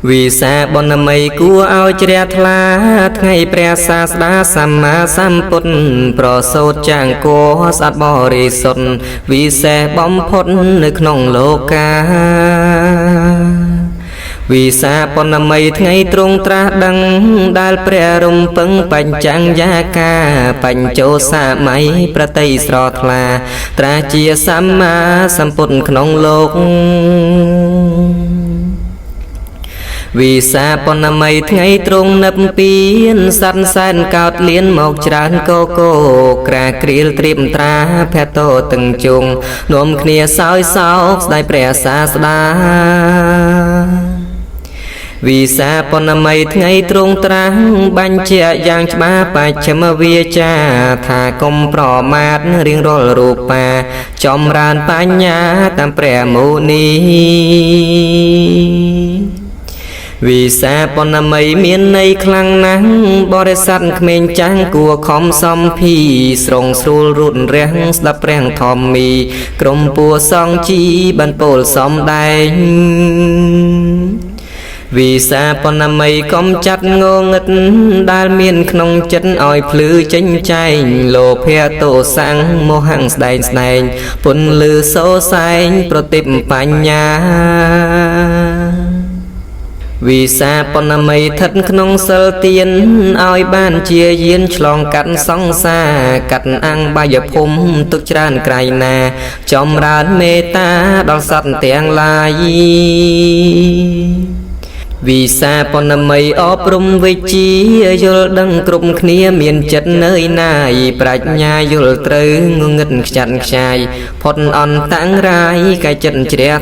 វិសាបុណ្យមីគួរឲ្យជ្រះថ្លាថ្ងៃព្រះសាស្តាសម្មាសម្ពុទ្ធប្រសូតចាងគោស្អាតបរិសុទ្ធវិសេសបំផុតនៅក្នុងលោកាវិសាបុណ្យមីថ្ងៃទ្រង់ត្រាស់ដឹងដែលព្រះរំពឹងបញ្ចាំងយាកាបញ្ចោសម័យប្រតិស្រថ្លាត្រាស់ជាសម្មាសម្ពុទ្ធក្នុងលោកវិសាបុណ្យមីថ្ងៃទ្រង់នឹពពៀនសត្វសែនកោតលៀនមកច្រើនកោកោក្រាក្រៀលត្រៀមត្រាភតោទាំងជុងនាំគ្នាសោយសោកស្ដាយព្រះសាស្តាវិសាបុណ្យមីថ្ងៃទ្រង់ត្រាស់បញ្ជាក់យ៉ាងច្បាស់បច្ឆិមវាចាថាកុំប្រមាទរៀងរាល់រូបាចម្រើនបញ្ញាតាមព្រះមុនីវិសាបុណ្យមីមានន័យខ្លាំងណាស់បរិស័ទក្មេងចាស់គួរខំសំភីស្រងស្រួលរូតរះស្ដាប់ព្រះធម្មីក្រុមពួសង្ឃជីបានពោលសំដែងវិសាបុណ្យមីកុំចាត់ងងឹតដែលមានក្នុងចិត្តឲ្យភ្លឺចេញចែងលោភៈទោសៈមោហៈស្ដែងស្ដែងពន្លឺសូសែងប្រតិបបញ្ញាវិសាបុណ្យមីស្ថិតក្នុងសិលទានឲ្យបានជាយានឆ្លងកាត់សង្សារកាត់អង្គបាយភូមិទុកច្រើនក្រៃណាចម្រើនមេត្តាដល់សត្វទាំងឡាយវិសាបុណ្យមីអប់រំវិជ្ជាយល់ដឹងគ្រប់គ្នាមានចិត្តនឿយណាយប្រាជ្ញាយល់ត្រូវងងឹតខ្ចាត់ខ្ចាយផុតអន្តរាយកាយចិត្តជ្រះ